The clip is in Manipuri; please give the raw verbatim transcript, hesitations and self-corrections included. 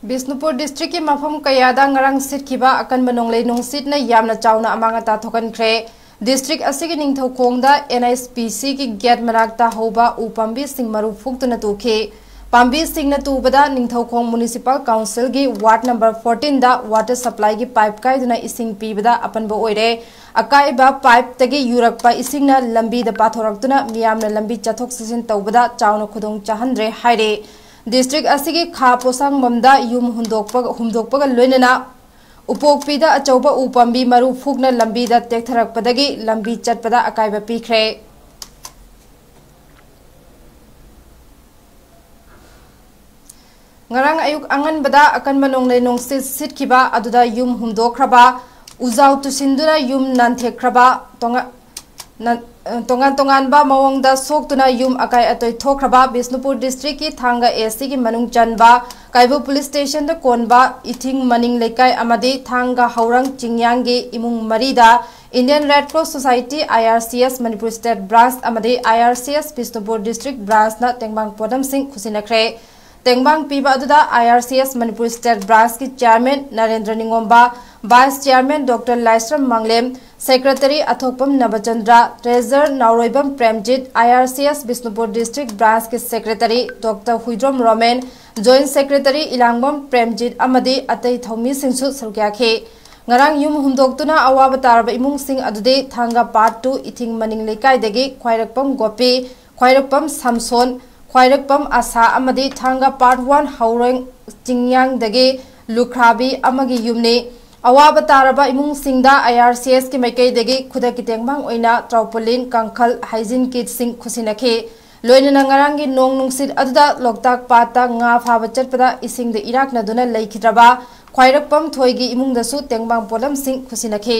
ꯕꯤꯁꯅꯨꯄꯨꯔ ꯗꯤꯁꯇ꯭ꯔꯤꯛꯀꯤ ꯃꯐꯝ ꯀꯌꯥꯗ ꯉꯔꯥꯡ ꯁꯤꯠꯈꯤꯕ ꯑꯀꯟꯕ ꯅꯣꯡꯂꯩ ꯅꯨꯡꯁꯤꯠꯅ ꯌꯥꯝꯅ ꯆꯥꯎꯅ ꯑꯃꯥꯡ ꯑꯇꯥ ꯊꯣꯛꯍꯟꯈ꯭ꯔꯦ꯫ ꯗꯤꯁꯇ꯭ꯔꯤꯛ ꯑꯁꯤꯒꯤ ꯅꯤꯡꯊꯧꯈꯣꯡꯗ NHPCꯒꯤ ꯒꯦꯠ ꯃꯅꯥꯛꯇ ꯍꯧꯕ ꯎ ꯄꯥꯝꯕꯤꯁꯤꯡ ꯃꯔꯨ ꯐꯨꯛꯇꯨꯅ ꯇꯨꯈꯤ꯫ ꯄꯥꯝꯕꯤꯁꯤꯡꯅ ꯇꯨꯕꯗ ꯅꯤꯡꯊꯧꯈꯣꯡ ꯃ꯭ꯌꯨꯅꯤꯁꯤꯄꯥꯜ ꯀꯥꯎꯟꯁꯤꯜꯒꯤ ꯋꯥꯔꯗ ꯅꯝꯕꯔ fourteenꯗ ꯋꯥꯇꯔ ꯁꯄ꯭ꯂꯥꯏꯒꯤ ꯄꯥꯏꯞ ꯀꯥꯏꯗꯨꯅ ꯏꯁꯤꯡ ꯄꯤꯕꯗ ꯑꯄꯟꯕ ꯑꯣꯏꯔꯦ꯫ ꯑꯀꯥꯏꯕ ꯄꯥꯏꯞꯇꯒꯤ ꯌꯨꯔꯛꯄ ꯏꯁꯤꯡꯅ ꯂꯝꯕꯤꯗ ꯄꯥꯊꯣꯔꯛꯇꯨꯅ ꯃꯤꯌꯥꯝꯅ ꯂꯝꯕꯤ ꯆꯠꯊꯣꯛ ꯆꯠꯁꯤꯟ ꯇꯧꯕꯗ ꯆꯥꯎꯅ ꯈꯨꯗꯣꯡ ꯆꯥꯍꯟꯗ꯭ꯔꯦ ꯍꯥꯏꯔꯦ꯫ ꯗꯤꯁꯇ꯭ꯔꯤꯛ ꯑꯁꯤꯒꯤ ꯈꯥ ꯄꯣꯁꯥꯡꯕꯝꯗ ꯌꯨꯝ ꯍꯨꯟꯗꯣꯛꯄ-, ꯍꯨꯝꯗꯣꯛꯄꯒ ꯂꯣꯏꯅꯅ ꯎꯄꯣꯛꯄꯤꯗ ꯑꯆꯧꯕ ꯎ ꯄꯥꯝꯕꯤ ꯃꯔꯨ ꯐꯨꯛꯅ ꯂꯝꯕꯤꯗ ꯇꯦꯛꯊꯔꯛꯄꯗꯒꯤ ꯂꯝꯕꯤ ꯆꯠꯄꯗ ꯑꯀꯥꯏꯕ ꯄꯤꯈ꯭ꯔꯦ꯫ ꯉꯔꯥꯡ ꯑꯌꯨꯛ ꯑꯉꯟꯕꯗ ꯑꯀꯟꯕ ꯅꯣꯡꯂꯩ ꯅꯨꯡꯁꯤꯠ ꯁꯤꯠꯈꯤꯕ ꯑꯗꯨꯗ ꯌꯨꯝ ꯍꯨꯝꯗꯣꯛꯈ꯭ꯔꯕ, ꯎꯖꯥꯎ ꯇꯨꯁꯤꯟꯗꯨꯅ ꯌꯨꯝ ꯅꯥꯟꯊꯦꯛꯈ꯭ꯔꯕ, ꯇꯣꯉꯥ-, ꯅ-, ꯇꯣꯉꯥꯟ ꯇꯣꯉꯥꯟꯕ ꯃꯑꯣꯡꯗ ꯁꯣꯛꯇꯨꯅ ꯌꯨꯝ ꯑꯀꯥꯏ ꯑꯇꯣꯏ ꯊꯣꯛꯈ꯭ꯔꯕ ꯕꯤꯁꯅꯨꯄꯨꯔ ꯗꯤꯁꯇ꯭ꯔꯤꯛꯀꯤ ꯊꯥꯡꯒ ACꯒꯤ ꯃꯅꯨꯡ ꯆꯟꯕ ꯀꯥꯏꯕꯨ ꯄꯨꯂꯤꯁ ꯁ꯭ꯇꯦꯁꯟꯗ ꯀꯣꯟꯕ ꯏꯊꯤꯡ ꯃꯅꯤꯡ ꯂꯩꯀꯥꯏ ꯑꯃꯗꯤ ꯊꯥꯡꯒ ꯍꯧꯔꯪ ꯆꯤꯡꯌꯥꯡꯒꯤ ꯏꯃꯨꯡ ꯃꯔꯤꯗ Indian Red Cross Society, IRCS Manipur State Branch ꯑꯃꯗꯤ IRCS ꯕꯤꯁꯅꯨꯄꯨꯔ ꯗꯤꯁꯇ꯭ꯔꯤꯛ ꯕ꯭ꯔꯥꯟꯁꯅ ꯇꯦꯡꯕꯥꯡ ꯄꯣꯠꯂꯝꯁꯤꯡ ꯈꯨꯠꯁꯤꯟꯅꯈ꯭ꯔꯦ꯫ ꯇꯦꯡꯕꯥꯡ ꯄꯤꯕ ꯑꯗꯨꯗ IRCS Manipur State Branchꯀꯤ chairman Narendra Ningomba, vice chairman doctor Laishram Manglem, secretary Athokpam Nabachandra, treasurer Naoroibam Premjit, IRCS Bishnupur district ꯕ꯭ꯔꯥꯟꯁꯀꯤ secretary doctor Huidrom Romen, joint secretary Elangbam Premjit ꯑꯃꯗꯤ ꯑꯇꯩ ꯊꯧꯃꯤꯁꯤꯡꯁꯨ ꯁꯔꯨꯛ ꯌꯥꯈꯤ꯫ ꯉꯔꯥꯡ ꯌꯨꯝ ꯍꯨꯝꯗꯣꯛꯇꯨꯅ ꯑꯋꯥꯕ ꯇꯥꯔꯕ ꯏꯃꯨꯡꯁꯤꯡ ꯑꯗꯨꯗꯤ ꯊꯥꯡꯒ Part two ꯏꯊꯤꯡ ꯃꯅꯤꯡ ꯂꯩꯀꯥꯏꯗꯒꯤ ꯈ꯭ꯋꯥꯏꯔꯛꯄꯝ ꯒꯣꯄꯤ, ꯈ꯭ꯋꯥꯏꯔꯛꯄꯝ ꯁꯝꯁꯣꯟ, ꯈ꯭ꯋꯥꯏꯔꯛꯄꯝ ꯑꯁꯥ ꯑꯃꯗꯤ ꯊꯥꯡꯒ Part One ꯍꯧꯔꯪ ꯆꯤꯡꯌꯥꯡꯗꯒꯤ ꯂꯨꯈ꯭ꯔꯥꯕꯤ ꯑꯃꯒꯤ ꯌꯨꯝꯅꯤ꯫ ꯑꯋꯥꯕ ꯇꯥꯔꯕ ꯏꯃꯨꯡꯁꯤꯡꯗ IRCSꯀꯤ ꯃꯥꯏꯀꯩꯗꯒꯤ ꯈꯨꯗꯛꯀꯤ ꯇꯦꯡꯕꯥꯡ ꯑꯣꯏꯅ tarpaulin, ꯀꯥꯡꯈꯜ, hygiene kitꯁꯤꯡ ꯈꯨꯠꯁꯤꯟꯅꯈꯤ꯫ ꯂꯣꯏꯅꯅ ꯉꯔꯥꯡꯒꯤ ꯅꯣꯡ ꯅꯨꯡꯁꯤꯠ ꯑꯗꯨꯗ ꯂꯣꯛꯇꯥꯛ ꯄꯥꯠꯇ ꯉꯥ ꯐꯥꯕ ꯆꯠꯄꯗ ꯏꯁꯤꯡꯗ ꯏꯔꯥꯛꯅꯗꯨꯅ ꯂꯩꯈꯤꯗ꯭ꯔꯕ ꯈ꯭ꯋꯥꯏꯔꯛꯄꯝ ꯊꯣꯏꯒꯤ ꯏꯃꯨꯡꯗꯁꯨ ꯇꯦꯡꯕꯥꯡ ꯄꯣꯠꯂꯝꯁꯤꯡ ꯈꯨꯠꯁꯤꯟꯅꯈꯤ꯫